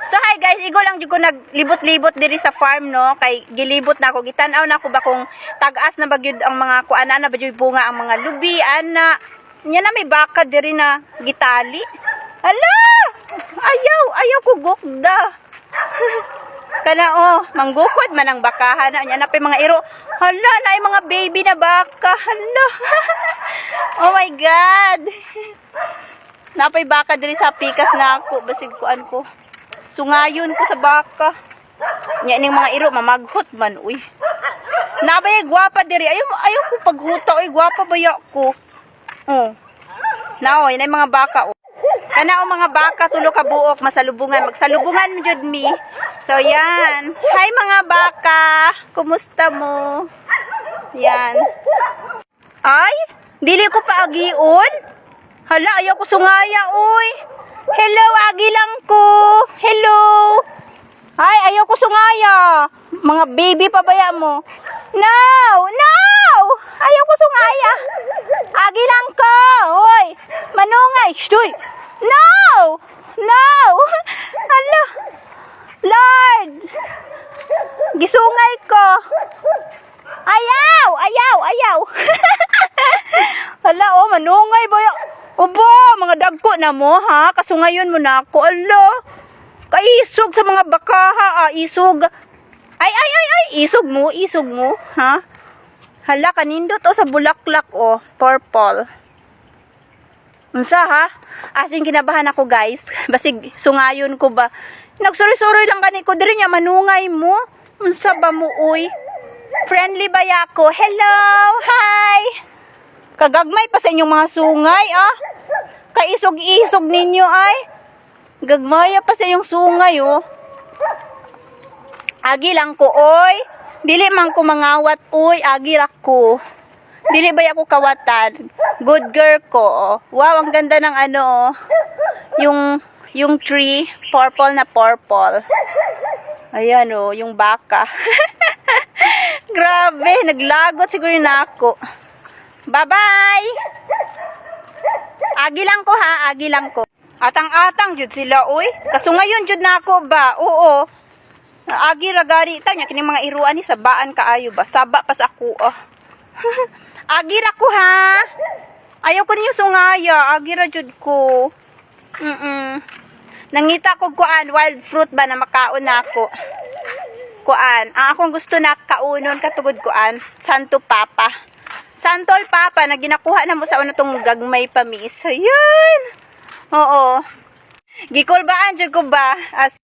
So hi guys, igo lang jud ko naglibot-libot diri sa farm, no, kay gilibot na ako, gitan-aw na ako ba kung tag-as na ba gyud ang mga kuan na ba gyud bunga ang mga lubi ana. Nya na may baka diri na gitali. Hala! Ayaw, ayaw ko gukda. Kana oh, manggukod man ang bakahan na nya na pa mga iro. Hala, na mga baby na baka. Hala. Oh my God. Napay baka diri sa pikas na ako, basig kuan ko. Sungayon ko sa baka. Nya ning mga iro mamaghot man, uy. Nabay gwapa diri. Ayaw ayaw ko paghuta, uy, gwapa baya ko. Oh. Nao, yun ay mga baka oh. Kana o mga baka, tulo ka buok masalubungan, magsalubungan jud mi. So yan. Hi mga baka. Kumusta mo? Yan. Ay, dili ko pa agion. Hala, ayaw ko sungaya, uy. Hello, agi lang ko. Hello. Ay, ayaw ko sungaya. Mga baby pa baya mo. No, no. Ayaw ko sungaya. Agi lang ko. Hoy, manungay. Shh, no. No. Hala. Lord. Gisungay ko. Ayaw, ayaw, ayaw. Hala, oh, manungay ba? Obo, mga dagko na mo, ha? Kasungayon mo na ako. Hala. Kaisog sa mga bakaha, ah, isog. Ay, ay, ay, ay, isog mo, ha? Hala, kanindot oh, sa bulaklak, oh, purple. Unsa, ha? As in, kinabahan ako, guys. Basig, sungayon ko ba? Nagsuroy-suroy lang gani ko diri niya, manungay mo. Unsa ba mo, uy? Friendly ba yako? Hello! Hi! Kagagmay pa sa inyong mga sungay, ah. Kaisog-isog ninyo, ay. Gagmaya pa sa inyong sungay, oh. Agi lang ko, oy. Dili man ko mangawat, oy. Agi ra ko. Dili ba ako kawatan? Good girl ko, oh. Wow, ang ganda ng ano, oh. Yung tree, purple na purple. Ayan, oh, yung baka. Grabe, naglagot siguro na ako. Bye-bye! Agi lang ko ha, agi lang ko. Atang-atang jud sila, uy. Kasungayon jud na ako ba? Oo. Agi ra gani ta nya kining mga iruan ni sabaan kaayo ba? Saba pa sa ako, oh. Agi ra ko ha. Ayaw ko ninyo sungaya, agi ra jud ko. Nangita ko kuan wild fruit ba na makaon na ako. Kuan, ang akong gusto na kaunon katugod kuan, Santo Papa. Santol Papa na ginakuha na mo sa ano tong gagmay pamis. Ayan. Oo. Gikulbaan jud ko ba as